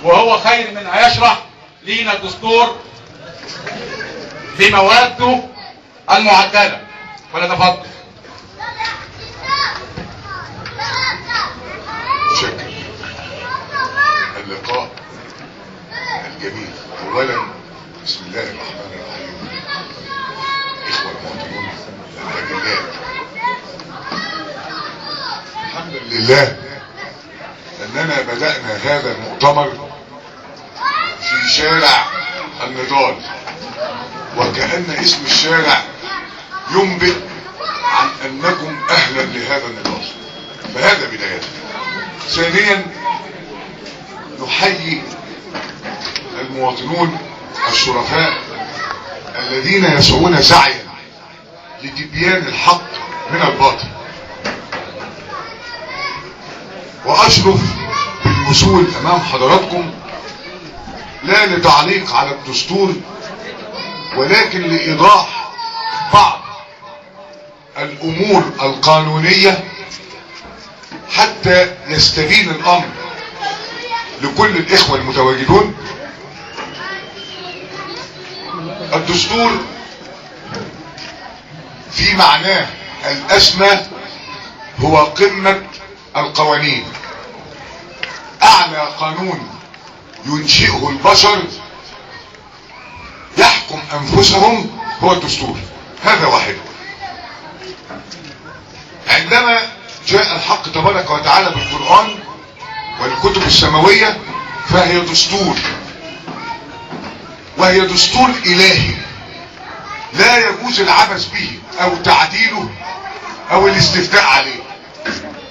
وهو خير من هيشرح لينا الدستور بمواده المعدلة. فليتفضل. شكرا. اللقاء الجميل. اولا بسم الله الرحمن الرحيم. اخوة المواطنون الاجلاء، الحمد لله اننا بدأنا هذا المؤتمر في شارع النضال، وكأن اسم الشارع ينبئ عن انكم اهلا لهذا النضال، فهذا بداية. ثانيا نحيي المواطنون الشرفاء الذين يسعون سعيا لتبيان الحق من الباطل، واشرف بالوصول امام حضراتكم لا لتعليق على الدستور، ولكن لايضاح بعض الامور القانونية حتى يستبين الامر لكل الاخوة المتواجدون. الدستور في معناه الاسمى هو قمة القوانين، اعلى قانون ينشئه البشر يحكم انفسهم هو الدستور. هذا واحد. عندما جاء الحق تبارك وتعالى بالقرآن والكتب السماوية فهي دستور، وهي دستور إلهي لا يجوز العبث به أو تعديله أو الاستفتاء عليه،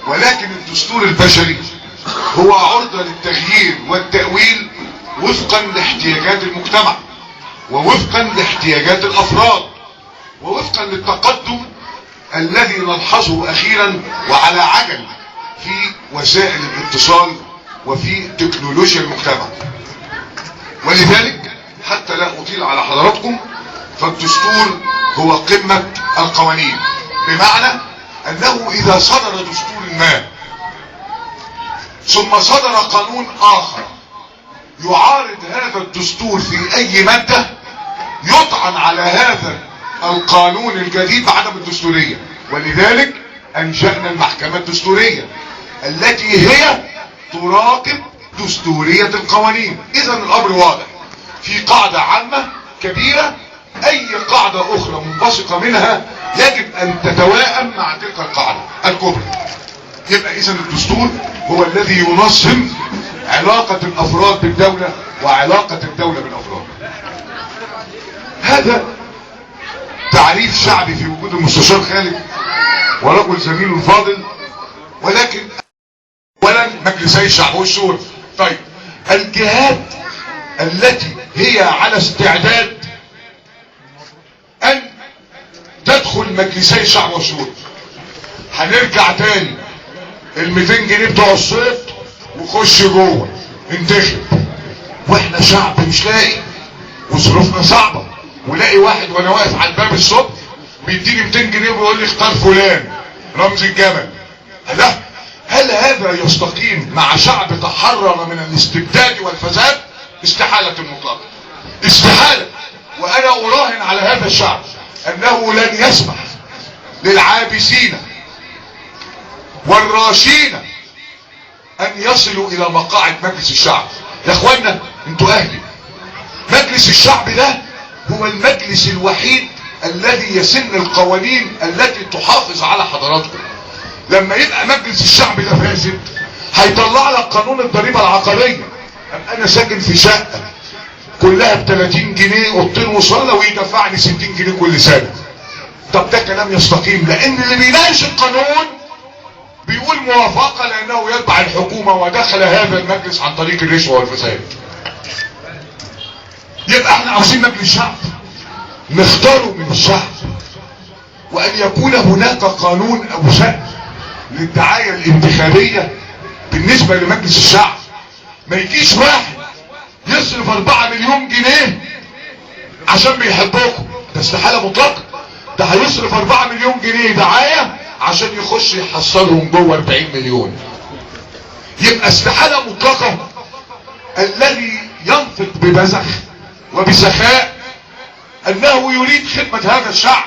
ولكن الدستور البشري هو عرضة للتغيير والتأويل وفقا لاحتياجات المجتمع، ووفقا لاحتياجات الأفراد، ووفقا للتقدم الذي نلحظه أخيرا وعلى عجل في وسائل الاتصال وفي تكنولوجيا المجتمع. ولذلك حتى لا أطيل على حضراتكم، فالدستور هو قمة القوانين، بمعنى أنه إذا صدر دستور ما ثم صدر قانون آخر يعارض هذا الدستور في أي مادة، يطعن على هذا القانون الجديد بعدم الدستورية. ولذلك أنشأنا المحكمة الدستورية التي هي تراقب دستورية القوانين. إذا الأمر واضح، في قاعدة عامة كبيرة، أي قاعدة أخرى منبثقة منها يجب أن تتواءم مع تلك القاعدة الكبرى. يبقى إذا الدستور هو الذي ينظم علاقة الأفراد بالدولة وعلاقة الدولة بالأفراد. هذا تعريف شعبي في وجود المستشار خالد ورجل زميله الفاضل، ولكن اولا مجلسي الشعب والشورى. طيب، الجهات التي هي على استعداد ان تدخل مجلسي الشعب والشورى، هنرجع تاني ال 200 جنيه بتوع الصيف وخش جوه انتخب، واحنا شعب مش لاقي وظروفنا صعبة، ولاقي واحد وانا واقف على الباب الصبح بيديني 200 جنيه وبيقول لي اختار فلان رمز الجمل. لا، هل هذا يستقيم مع شعب تحرر من الاستبداد والفساد؟ استحالة مطلقة، استحالة. وانا اراهن على هذا الشعب انه لن يسمح للعابسين والراشين ان يصلوا الى مقاعد مجلس الشعب. يا اخوانا انتوا اهلي، مجلس الشعب ده هو المجلس الوحيد الذي يسن القوانين التي تحافظ على حضراتكم. لما يبقى مجلس الشعب ده فاسد هيطلع لك قانون الضريبة العقارية. انا ساكن في شقة كلها ب 30 جنيه اوضتين وصالة ويدفعني 60 جنيه كل سنة. طب ده كلام يستقيم؟ لان اللي بيناقش القانون بيقول موافقة لانه يتبع الحكومة ودخل هذا المجلس عن طريق الرشوة والفساد. يبقى احنا عاوزين مجلس شعب نختاره من الشعب، وان يكون هناك قانون او شأن للدعاية الانتخابية بالنسبة لمجلس الشعب. ما يجيش واحد يصرف 4 مليون جنيه عشان بيحبكم، ده استحالة مطلقة. ده هيصرف 4 مليون جنيه دعاية عشان يخش يحصلهم جوه 40 مليون. يبقى استحالة مطلقة الذي ينطق ببذخ وبسخاء انه يريد خدمة هذا الشعب.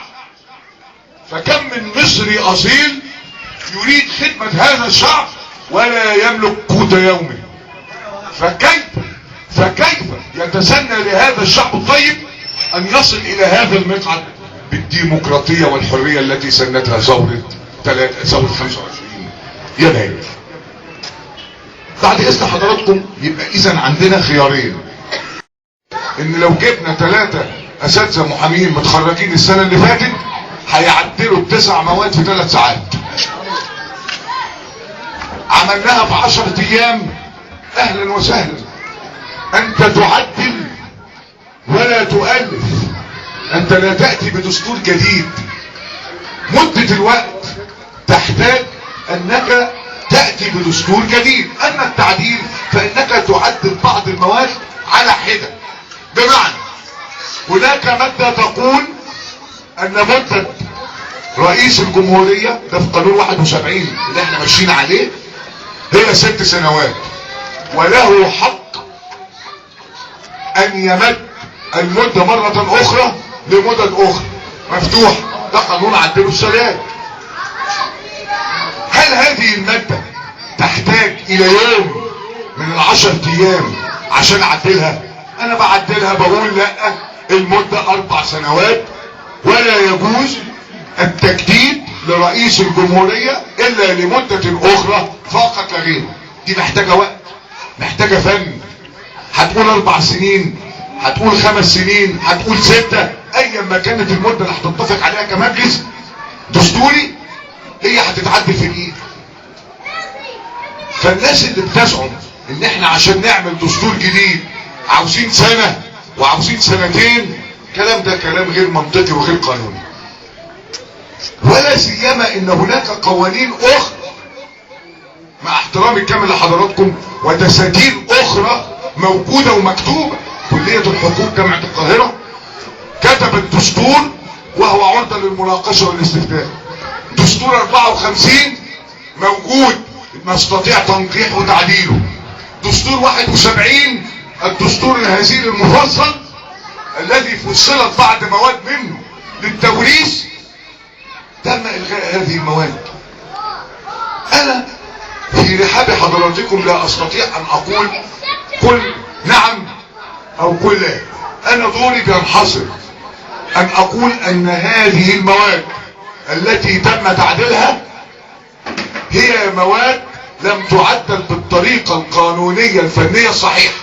فكم من مصري اصيل يريد خدمة هذا الشعب ولا يملك قوت يومه؟ فكيف يتسنى لهذا الشعب الطيب ان يصل الى هذا المقعد بالديمقراطية والحرية التي سنتها ثورة 25 يناير؟ بعد اذن حضراتكم، يبقى اذا عندنا خيارين: ان لو جبنا 3 اساتذة محامين متخرجين السنة اللي فاتت هيعدلوا ال9 مواد في 3 ساعات، عملناها في 10 ايام، اهلا وسهلا. انت تعدل ولا تؤلف، انت لا تأتي بدستور جديد. مدة الوقت تحتاج انك تأتي بدستور جديد. اما التعديل فانك تعدل بعض المواد على حدة. بمعنى هناك مادة تقول ان مدة رئيس الجمهورية، ده في قانون 71 اللي احنا ماشيين عليه، هي 6 سنوات، وله حق ان يمد المدة مرة اخرى لمدة اخرى مفتوح. ده قانون عدله السادات. هل هذه المادة تحتاج الى يوم من 10 ايام عشان اعدلها؟ انا بعدلها بقول لا، المدة 4 سنوات ولا يجوز التجديد لرئيس الجمهورية الا لمدة اخرى فقط لا غير. دي محتاجة وقت، محتاجة فن. هتقول 4 سنين، هتقول 5 سنين، هتقول 6، ايا ما كانت المدة اللي هتتفق عليها كمجلس دستوري هي هتتعدل في الايد. فالناس اللي بتزعم ان احنا عشان نعمل دستور جديد عاوزين سنة وعاوزين سنتين، الكلام ده كلام غير منطقي وغير قانوني. ولا سيما ان هناك قوانين اخرى، مع احترامي الكامل لحضراتكم، ودساتير اخرى موجودة ومكتوبة. كلية الحقوق جامعة القاهرة كتب الدستور وهو عرضة للمناقشة والاستفتاء. دستور 54 موجود نستطيع تنقيحه وتعديله. دستور 71 الدستور الهزيل المفصل الذي فصلت بعض مواد منه للتوريث، تم الغاء هذه المواد. انا في رحاب حضراتكم لا استطيع ان اقول قل نعم او قل لا. انا دوري بينحصر ان اقول ان هذه المواد التي تم تعديلها هي مواد لم تعدل بالطريقة القانونية الفنية الصحيحة،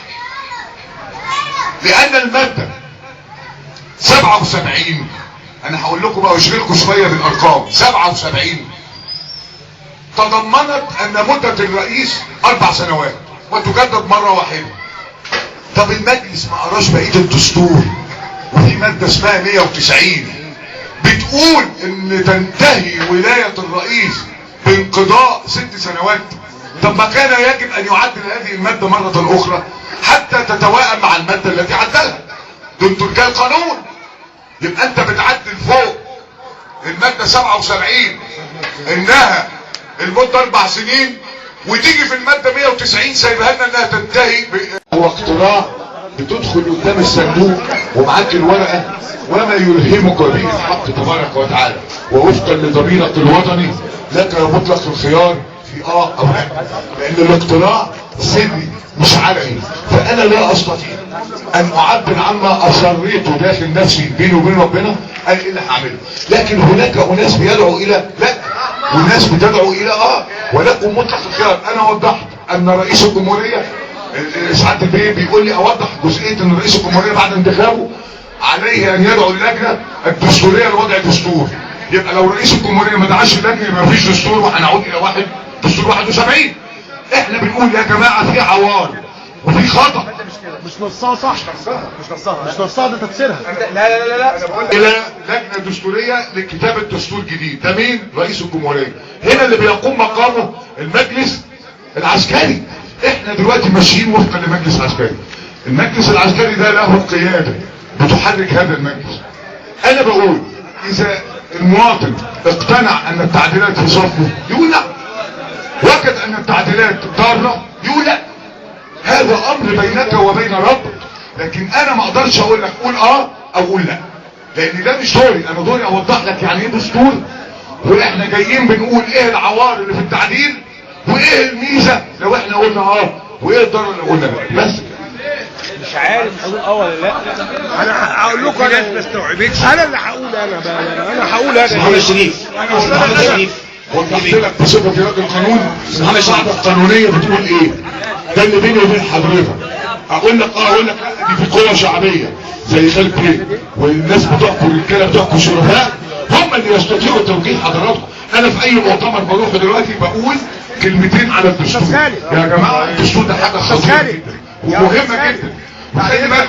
لان المادة 77، انا هقول لكم بقى واشغلكم شوية بالارقام، 77 تضمنت ان مدة الرئيس 4 سنوات وتجدد مرة واحدة. طب المجلس ما قراش بقية الدستور، وفي مادة اسمها 190 بتقول ان تنتهي ولاية الرئيس بانقضاء 6 سنوات. طب ما كان يجب ان يعدل هذه المادة مرة اخرى حتى تتوائم مع المادة التي عدلها. ده انتوا رجال قانون. يبقى انت بتعدل فوق المادة 77 انها المدة 4 سنين، وتيجي في المادة 190 سايبها لنا انها تنتهي هو اقتراع. بتدخل قدام الصندوق ومعاك الورقة وما يلهمك به الحق تبارك وتعالى، ووفقا لضميرك الوطني لك مطلق الخيار في او لا، لان الاقتراع سري مش علني. فانا لا استطيع ان اعبر عما اصريته داخل نفسي بيني وبين ربنا انا ايه اللي هعمله. لكن هناك اناس بيدعوا الى لا، وناس بتدعو الى ولكم مطلق الخيار. انا وضحت ان رئيس الجمهورية سعادة البيه بيقول لي اوضح جزئية ان رئيس الجمهورية بعد انتخابه عليه ان يدعو اللجنة الدستورية لوضع دستور. يبقى لو رئيس الجمهورية ما دعاش اللجنة يبقى مفيش دستور، وهنعود الى واحد دستور 71. احنا بنقول يا جماعة في عوار وفي خطا. مش نصها صح، مش نصها، مش نصها، ده تفسيرها. لا لا لا لا، انا بقول الى لجنة دستورية لكتابه دستور جديد. ده مين؟ رئيس الجمهورية. هنا اللي بيقوم مقامه المجلس العسكري. احنا دلوقتي ماشيين وفقا لمجلس عسكري. المجلس العسكري ده له قيادة بتحرك هذا المجلس. انا بقول اذا المواطن اقتنع ان التعديلات في صفة يقول لا، وجد ان التعديلات ضارة يقول لا. هذا امر بينك وبين ربك. لكن انا ما اقدرش اقول لك قول اه او قول لا، لان ده مش دوري. انا دوري اوضح لك يعني ايه دستور، واحنا جايين بنقول ايه العوار اللي في التعديل، وايه الميزة لو احنا قلنا اه، وايه الضرر لو قلنا لا. بس مش عارف هقول اه ولا لا. انا هقول لكم، انا ما استوعبتش. انا اللي هقول، انا بقى انا هقول انا. محمد شريف، محمد شريف، وضحت لك بصفتي راجل قانون القاعدة القانونية بتقول ايه. ده اللي بيني وبين حضرتك. اقول لك اه اقول لك لا، دي في قوة شعبية زي خالد بيه والناس بتوعكم الرجالة بتوعكم الشرفاء، هم اللي يستطيعوا توجيه حضراتكم. انا في اي مؤتمر بروحه دلوقتي بقول كلمتين على الدستور. يا جماعة الدستور ده حاجة خطيرة جدا ومهمة جدا، وخلي بالك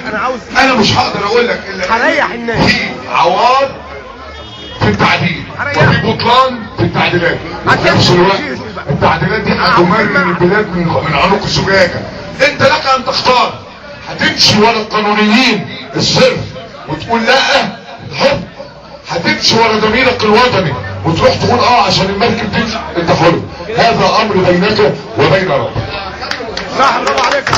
انا مش هقدر اقول لك الا هريح الناس. في عوار في التعديل وفي بطلان في التعديلات، وفي نفس الوقت التعديلات دي هتمرر البلاد من عنق الزجاجة. انت لك ان تختار، هتمشي ورا القانونيين الصرف وتقول لا حب، هتمشي ورا ضميرك الوطني وتروح تقول اه عشان المركب تمشي. انت حر، هذا امر بينك وبين ربك. صح، برافو عليك.